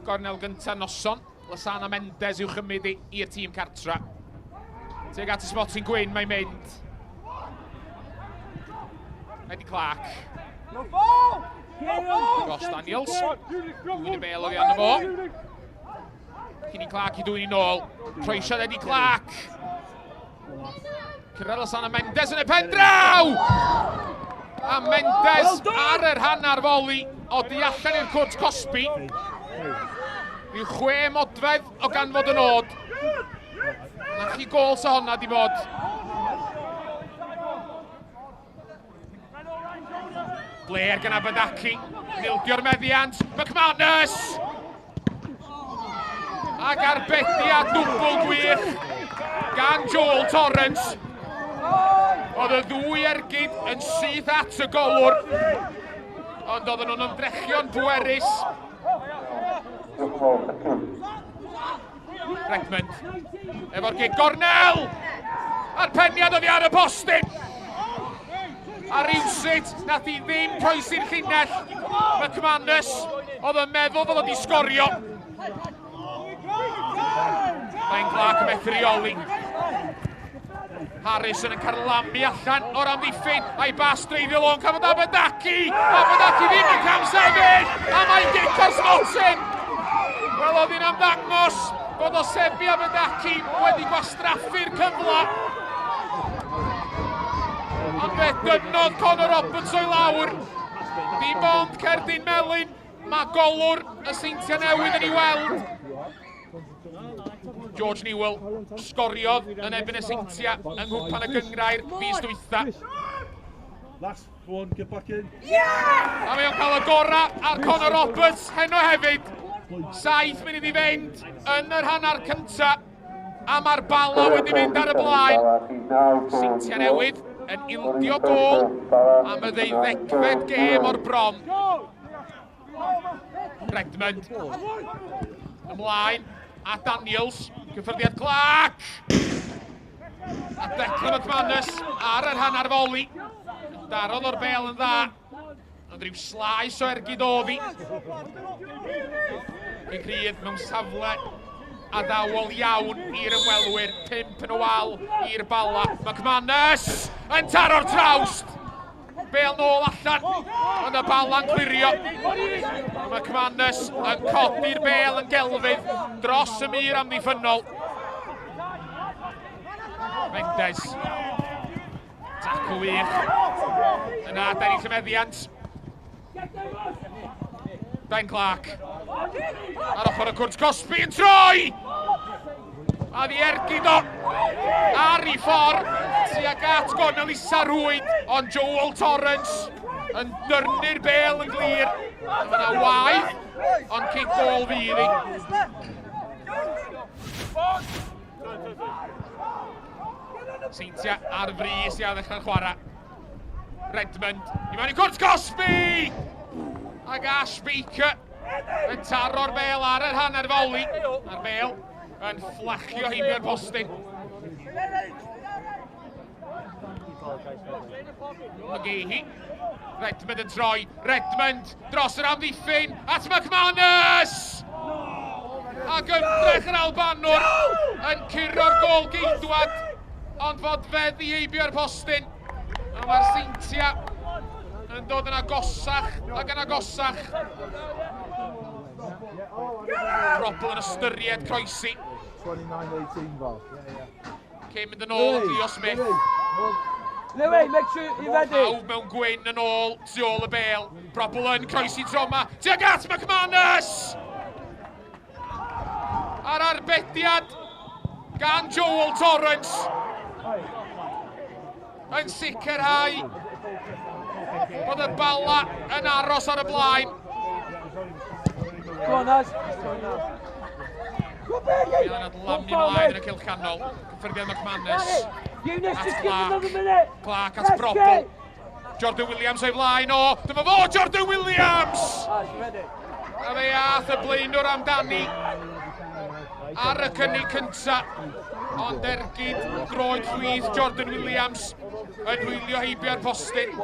Gornel gyntaf noson. Lasana Mendes i'w chymryd i'r tîm cartra. Tuag at y smotyn gwyn mae'n mynd. Eddie Clark. No foul! No foul! Ross Daniels. Dwyn y bel oddi arno fo. Kenny Clark i dwyn i nôl. Croesiad Eddie Clark. Cyrraedd Lasana Mendes yn y pen draw! A Mendes ar yr hanner foli o di allan i'r cwrt cosbi. Rhyw chwe modfedd o ganfod yn nod. Na chi gol sa honna di fod. Blair gan Abadaki. Nildio'r meddiant. McManus! Ac arbediad dwbl gwych gan Joel Torrance. Oedd y ddwy ergyd yn syth at y golwr. Ond oedden nhw'n ymdrechion pwerus. Redmond efo'r gig gornel! A'r peniad oddi ar y postyn! A rywsut, nath i ddim croesi'r llinell. McManus oedd yn meddwl fod wedi sgorio. Mae'n Clark yn methu reoli. Harrison yn carlamu allan o'r amddiffyn, a'i bas dreiddiol o'n cafodd Abadaki! Abadaki ddim yn cam sefyll, a mae'n gico'r smotyn! Wel, oedd hi'n amddangos bod Osebi Abadaki wedi gwastraffu'r cyfle. Ond fe dynnodd Conor Roberts o'i lawr. Dim ond cerdyn melyn, mae golwr y Seintiau Newydd yn ei weld. George Newell sgoriodd yn erbyn y Seintiau yng Nghwpan y Gynghrair fis dwytha. Last one, get back in. Yeah! A mae o'n cael y gorau ar Conor Roberts heno hefyd. 7 munud i fynd yn yr hanner cynta. A mae'r Bala wedi mynd ar y blaen. Seintiau Newydd yn ildio gôl am y ddeuddegfed gêm o'r bron. Redmond. Ymlaen. A Daniels. Cyffyrddiad Clark. A Declan McManus ar yr hanner foli. Darodd o'r bel yn dda. Ond rhyw slaes o ergyd oddi. Yn gryf mewn safle addawol iawn i'r ymwelwyr. 5 yn y wal i'r Bala. McManus yn taro'r trawst. Bel nôl allan, ond y bala'n clirio. McManus yn codi'r bel yn gelfydd dros y mur amddiffynnol. Mendes. Tacl wych. Yna, Danny Llymeddiant. Ben Clark. Ar ochr y cwrt cosbi yn troi! A ddi ergyd o ar ei ffordd tuag at gornel isa rwyd, ond Joel Torrance yn dyrnu'r bel yn glir. Mae yna waith, ond cic gol fydd hi. Seintiau ar frys i ddechrau'r chwarae. Redmond, i mewn i cwrt Cosby! Ac Ash Baker yn taro'r bel ar yr hanner foli. A'r bel yn fflachio heibio'r postyn. McGahey. Redmond yn troi. Redmond dros yr amddiffyn at McManus! Ac ymdrech yr Albanwr yn curo'r gol geidwad, ond fod feddi heibio'r postyn. A mae'r Seintiau yn dod yn agosach ac yn agosach. Robl yn ystyried croesi. 29-18 Val. Cyn mynd yn ôl at Leo Smith. Louis, make sure you're ready. Pawb mewn gwyn yn ôl, tu ôl y bel. Probl yn croesi troma. Tuag at McManus! A'r arbediad gan Joel Torrance yn sicrhau bod y Bala yn aros ar y blaen. Go on, lads. Go Bel yn adlamu ymlaen yn y cylch canol. Cyffyrddiad McManus. At Clark. Clark at Probl. Jordan Williams o'i flaen o. Dyma fo, Jordan Williams! A fe ath y blaenwr amdani ar y cynnig cynta. Ond ergyd droed chwith Jordan Williams yn hwylio heibio'r postyn.